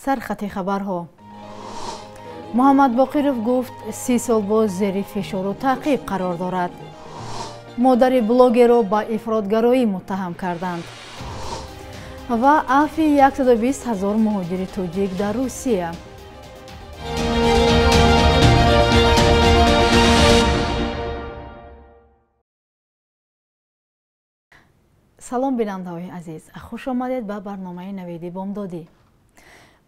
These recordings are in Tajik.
Сархати хабарҳо. Муҳаммад Боқиров гуфт, 30 сол боз зери фишору таъқиб қарор дорад. Модари блогерро ба ифротгароӣ муттаҳам карданд. Ва афви 120 ҳазор муҳоҷири тоҷик дар Русия. Салом, бинандаҳои азиз, хуш омадед ба барномаи Навиди Бомдодӣ.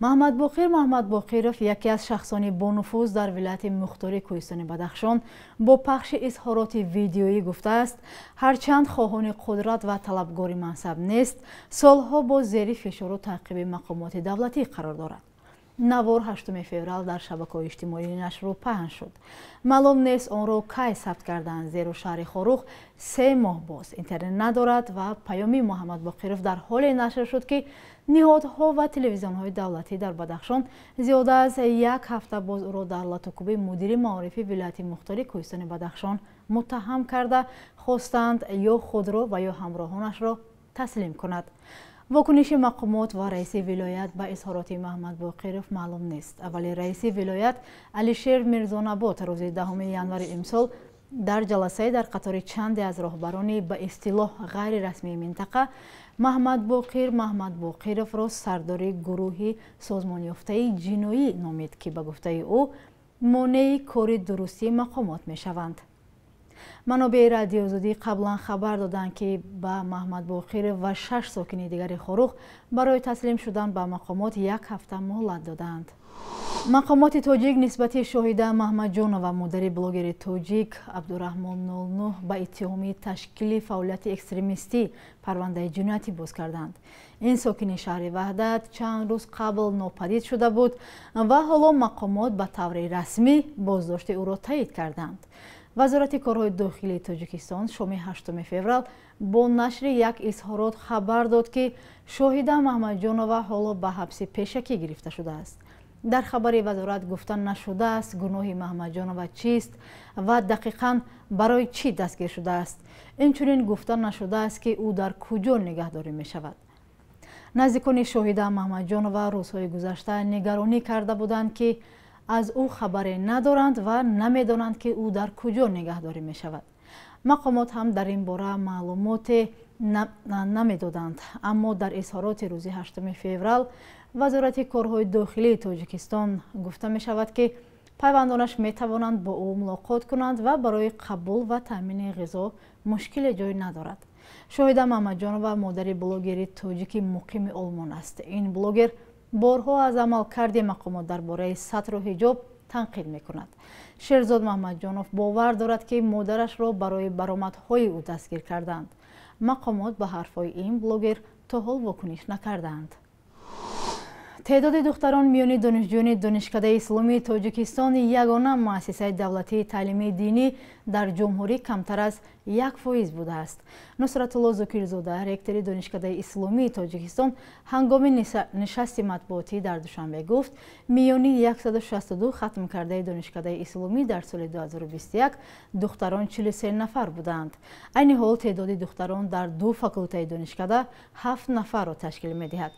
Муҳаммадбоқир Муҳаммадбоқиров, яке аз шахсони бонуфуз дар вилояти мухтори Кӯҳистони Бадахшон, бо пахши изҳороти видеоӣ гуфтааст, ҳарчанд хоҳони қудрат ва талабгори мансаб нест, солҳо боз зери фишору таъқиби мақомоти давлатӣ қарор дорад. Навор 8 феврал дар шабакаҳои иҷтимоӣ нашру паҳн шуд. Маълум нест, онро кай сабт карданд, зеро шаҳри Хоруғ 3 моҳ боз интернет надорад ва паёми Муҳаммадбоқиров дар ҳоле нашр шуд, ки ниҳодҳо ва телевизионҳои давлатӣ дар Бадахшон зиёда аз як ҳафта боз ӯро дар латукӯби мудири маорифи вилояти мухтори Кӯҳистони Бадахшон муттаҳам карда, хостанд ё худро ва ё ҳамроҳонашро таслим кунад. Вокуниши мақомот ва раиси вилоят ба изҳороти Муҳаммадбоқиров маълум нест. Аввали раиси вилоят Алишер Мирзонабот рӯзи 10 январи имсол дар ҷаласае дар қатори чанде аз роҳбарони ба истилоҳ ғайрирасмии минтақа Муҳаммадбоқир Муҳаммадбоқировро сардори гурӯҳи созмонёфтаи ҷиноӣ номид, ки ба гуфтаи ӯ монеи кори дурустии мақомот мешаванд. Манобеи Радиоозодӣ қаблан хабар доданд, ки ба Муҳаммадбоқиров ва 6 сокини дигари Хоруғ барои таслим шудан ба мақомот як ҳафта муҳлат додаанд. Мақомоти тоҷик нисбати Шоҳида Маҳмадҷонова, модари блогери тоҷик Абдураҳмон 09, ба иттиҳоми ташкили фаъолияти экстремистӣ парвандаи ҷиноятӣ боз карданд. Ин сокини шаҳри Ваҳдат чанд рӯз қабл нопадид шуда буд ва ҳоло мақомот ба таври расмӣ боздошти ӯро таъид карданд. Вазорати корҳои дохилии Тоҷикистон шоми 8 феврал бо нашри як изҳорот хабар дод, ки Шоҳида Маҳмадҷонова ҳоло ба ҳабси пешакӣ гирифта шудааст. Дар хабари вазорат гуфта нашудааст, гуноҳи Маҳмадҷонова чист ва дақиқан барои чӣ дастгир шудааст. Инчунин гуфта нашудааст, ки ӯ дар куҷо нигаҳдорӣ мешавад. Наздикони Шоҳида Маҳмадҷонова рӯзҳои гузашта нигаронӣ карда буданд, ки аз ӯ хабаре надоранд ва намедонанд, ки ӯ дар куҷо нигаҳдорӣ мешавад. Мақомот ҳам дар ин бора маълумоте намедоданд, аммо дар изҳороти рӯзи 8 феврал Вазорати корҳои дохилии Тоҷикистон гуфта мешавад, ки пайвандонаш метавонанд бо ӯ мулоқот кунанд ва барои қабул ва таъмини ғизо мушкиле ҷой надорад. Шоҳида Маҳмадҷонова модари блогери тоҷики муқими Олмон аст. Ин блогер борҳо аз амалкарди мақомот дар бораи сатру ҳиҷоб танқид мекунад. Шерзод Маҳмадҷонов бовар дорад, ки модарашро барои баромадҳои ӯ дастгир карданд. Мақомот ба ҳарфҳои ин блогер то ҳол вокуниш накардаанд. Теъдоди духтарон миёни донишҷӯёни Донишкадаи Исломии Тоҷикистон, ягона муассисаи давлатии таълимии динӣ дар ҷумҳурӣ, камтар аз 1% будааст. Нусратулло Зокирзода, ректори Донишкадаи Исломии Тоҷикистон, ҳангоми нишасти матбуотӣ дар Душанбе гуфт, миёни 162 хатмкардаи Донишкадаи Исломӣ дар соли 2021 духтарон 43 нафар буданд. Айни ҳол теъдоди духтарон дар ду факултаи донишкада 7 нафарро ташкил медиҳад.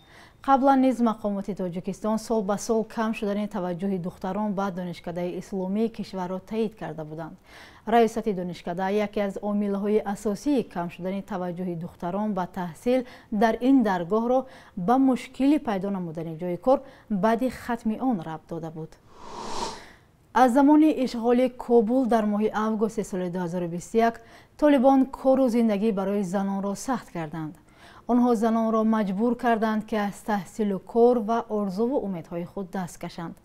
Қаблан низ мақомоти Тоҷикистон сол ба сол кам шудани таваҷҷӯҳи духтарон ба Донишкадаи Исломии кишварро таъид карда буданд. Раёсати донишкада яке аз омилҳои асосии кам шудани таваҷҷӯҳи духтарон ба таҳсил дар ин даргоҳро ба мушкили пайдо намудани ҷои кор баъди хатми он рабт дода буд. Аз замони ишғоли Кобул дар моҳи августи соли 2021 толибон кору зиндагӣ барои занонро сахт карданд. Онҳо занонро маҷбур карданд, ки аз таҳсилу кор ва орзуву умедҳои худ даст кашанд.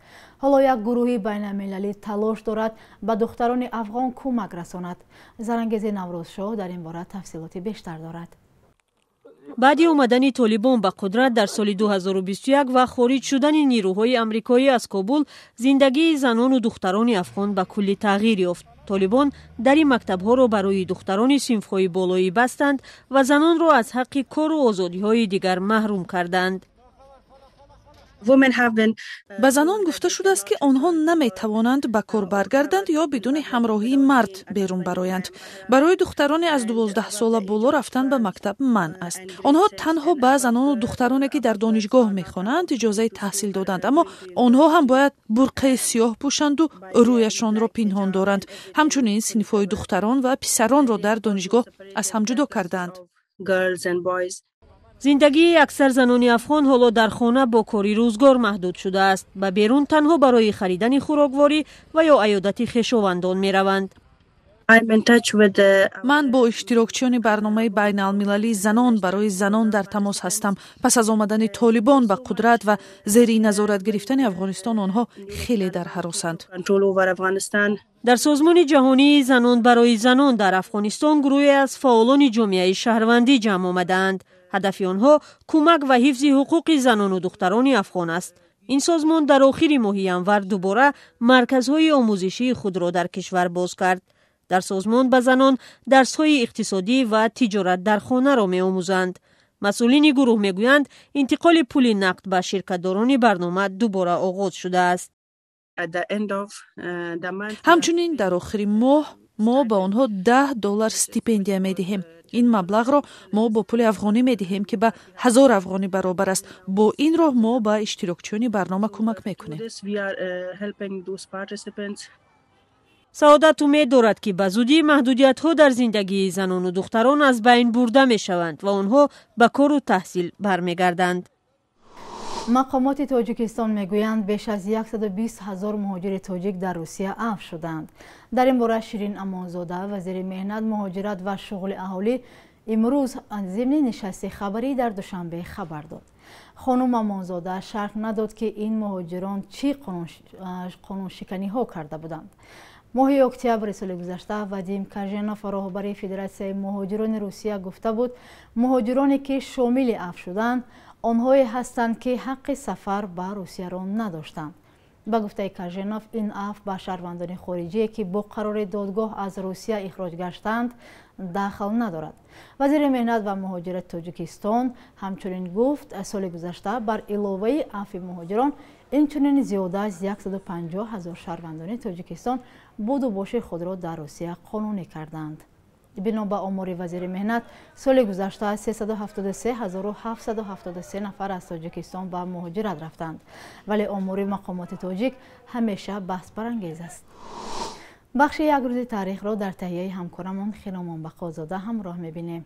Ҳоло як гурӯҳи байналмилалӣ талош дорад ба духтарони афғон кӯмак расонад. Зарангези Наврӯзшоҳ дар ин бора тафсилоти бештар дорад. Баъди омадани толибон ба қудрат дар соли 2021 ва хориҷ шудани нирӯҳои амрикоӣ аз Кобул, зиндагии занону духтарони афғон ба куллӣ тағйир ёфт. Толибон дари мактабҳоро барои духтарони синфҳои болоӣ бастанд ва занонро аз ҳаққи кору озодиҳои дигар маҳрум карданд. Ба занон гуфта шудааст, ки онҳо наметавонанд ба кор баргарданд ё бидуни ҳамроҳии мард берун бароянд. Барои духтароне аз 12 сола боло рафтан ба мактаб манъ аст. Онҳо танҳо ба занону духтароне, ки дар донишгоҳ мехонанд, иҷозаи таҳсил доданд, аммо онҳо ҳам бояд бурқаи сиёҳ пӯшанду рӯяшонро пинҳон доранд. Ҳамчунин синфҳои духтарон ва писаронро дар донишгоҳ аз ҳам ҷудо кардаанд. Зиндагии аксар занони афғон ҳоло дар хона бо кори рӯзгор маҳдуд шудааст. Ба берун танҳо барои харидани хӯрокворӣ ва ё аёдати хешовандон мераванд. Ман бо иштирокчиёни барномаи байналмилалии «Занон барои занон» дар тамос ҳастам. Пас аз омадани Толибон ба қудрат ва зери назорат гирифтани Афғонистон, онҳо хеле дар ҳаросанд. Дар Созмони ҷаҳонии «Занон барои занон» дар Афғонистон гурӯҳе аз фаъолони ҷомеаи шаҳрвандӣ ҷамъ омадаанд. Ҳадафи онҳо кӯмак ва ҳифзи ҳуқуқи занону духтарони афғон аст. Ин созмон дар охири моҳи январ дубора марказҳои омӯзишии худро дар кишвар боз кард. Дар созмон ба занон дарсҳои иқтисодӣ ва тиҷорат дар хонаро меомӯзанд. Масъулини гурӯҳ мегӯянд, интиқоли пули нақд ба ширкатдорони барнома дубора оғоз шудааст. Ҳамчунин дар охири моҳ мо ба онҳо 10 доллар стипендия медиҳем. Ин маблағро мо бо пули афғонӣ медиҳем, ки ба 1000 афғонӣ баробар аст. Бо ин роҳ мо ба иштирокчиёни барнома кӯмак мекунем. Саодат умед дорад, ки ба зудӣ маҳдудиятҳо дар зиндагии занону духтарон аз байн бурда мешаванд ва онҳо ба кору таҳсил бармегарданд. Мақомоти Тоҷикистон мегӯянд, беш аз 120 ҳазор муҳоҷири тоҷик дар Русия афв шуданд. Дар ин бора Ширин Амонзода, вазири меҳнат, муҳоҷират ва шуғли аҳолӣ, имрӯз зимни нишасти хабарӣ дар Душанбе хабар дод. Хонум Амонзода шарҳ надод, ки ин муҳоҷирон чӣ қонуншиканиҳо карда буданд. Моҳи октябри соли гузашта Вадим Каженов, роҳбари Федератсияи муҳоҷирони Русия, гуфта буд, муҳоҷироне, ки шомили афв шуданд, онҳое ҳастанд, ки ҳаққи сафар ба Русияро надоштанд. Ба гуфтаи Каженов, ин афв ба шаҳрвандони хориҷие, ки бо қарори додгоҳ аз Русия ихроҷ гаштаанд, дахл надорад. Вазири меҳнат ва муҳоҷирати Тоҷикистон ҳамчунин гуфт, соли гузашта бар иловаи афви муҳоҷирон инчунин зиёда аз 150 ҳазор шаҳрвандони Тоҷикистон буду боши худро дар Русия қонунӣ карданд. Бино ба омори вазири меҳнат, соли гузашта 373 773 нафар аз Тоҷикистон ба муҳоҷират рафтанд, вале омори мақомоти тоҷик ҳамеша баҳсбарангез аст. Бахши «Як рӯзи таърихро» дар таҳияи ҳамкорамон Хиромон Бақозода ҳамроҳ мебинем.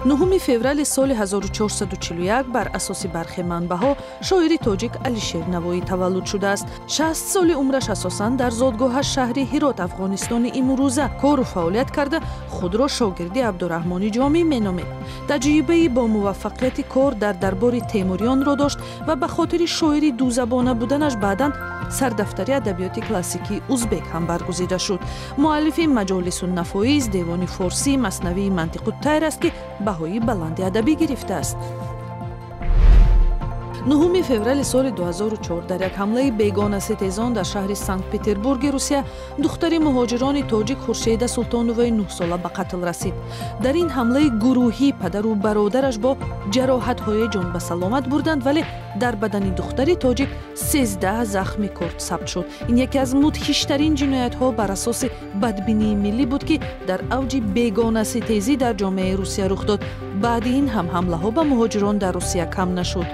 9 феврали соли 1441 бар асоси бархе манбаъҳо шоири тоҷик Алишер Навоӣ таваллуд шудааст. 60 соли умраш асосан дар зодгоҳаш, шаҳри Ҳирот, Афғонистони имрӯза, кору фаъолият карда, худро шогирди Абдураҳмони Ҷомӣ меномед. Таҷрибаи бо муваффақияти кор дар дарбори темуриёнро дошт ва ба хотири шоири дузабона буданаш баъдан сардафтари адабиёти классикии узбек ҳам баргузида шуд. Муаллифи Маҷолисуннафоиз, Девони форсӣ, Маснавии Мантиқуттайр аст, ки баҳои баланди адабӣ гирифтааст. 9 феврали соли 2004 дар як ҳамлаи бегонаситезон дар шаҳри Санкт Петербурги Русия духтари муҳоҷирони тоҷик Хуршеда Султоноваи 9-сола ба қатл расид. Дар ин ҳамлаи гурӯҳӣ падару бародараш бо ҷароҳатҳои ҷон ба саломат бурданд, вале дар бадани духтари тоҷик 13 захми корд сабт шуд. Ин яке аз мудҳиштарин ҷиноятҳо бар асоси бадбинии миллӣ буд, ки дар авҷи бегонаситезӣ дар ҷомеаи Русия рух дод. Баъди ин ҳам ҳамлаҳо ба муҳоҷирон дар Русия кам нашуд.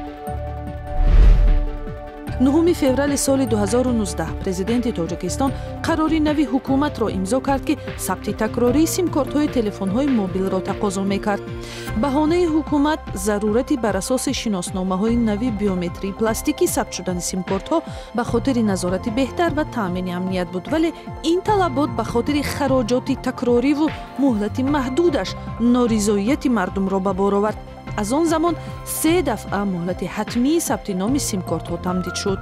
9 феврали соли 2019 президенти Тоҷикистон қарори нави ҳукуматро имзо кард, ки сабти такрории симкортҳои телефонҳои мобилро тақозо мекард. Баҳонаи ҳукумат зарурати бар асоси шиносномаҳои нави биометрии пластикӣ сабт шудани симкортҳо ба хотири назорати беҳтар ва таъмини амният буд, вале ин талабот ба хотири хароҷоти такрориву муҳлати маҳдудаш норизоияти мардумро ба бор овард. Аз он замон се дафъа муҳлати ҳатмии сабти номи симкортҳо тамдид шуд.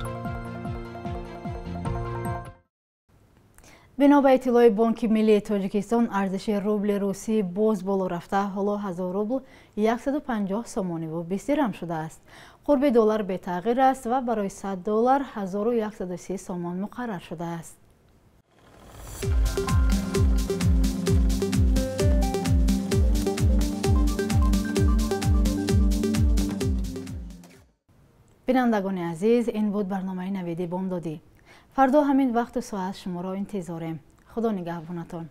Бино ба иттилои Бонки миллии Тоҷикистон, арзиши рубли русӣ боз боло рафта, ҳоло 1000 рубл 150 сомониву 20 дирам шудааст. Қурби доллар бетағйир аст ва барои 100 доллар 1130 сомон муқаррар шудааст. Бинандагони азиз, ин буд барномаи Навиди бомдодӣ. Фардо ҳамин вақту соат шуморо интизорем. Худо нигаҳбонатон.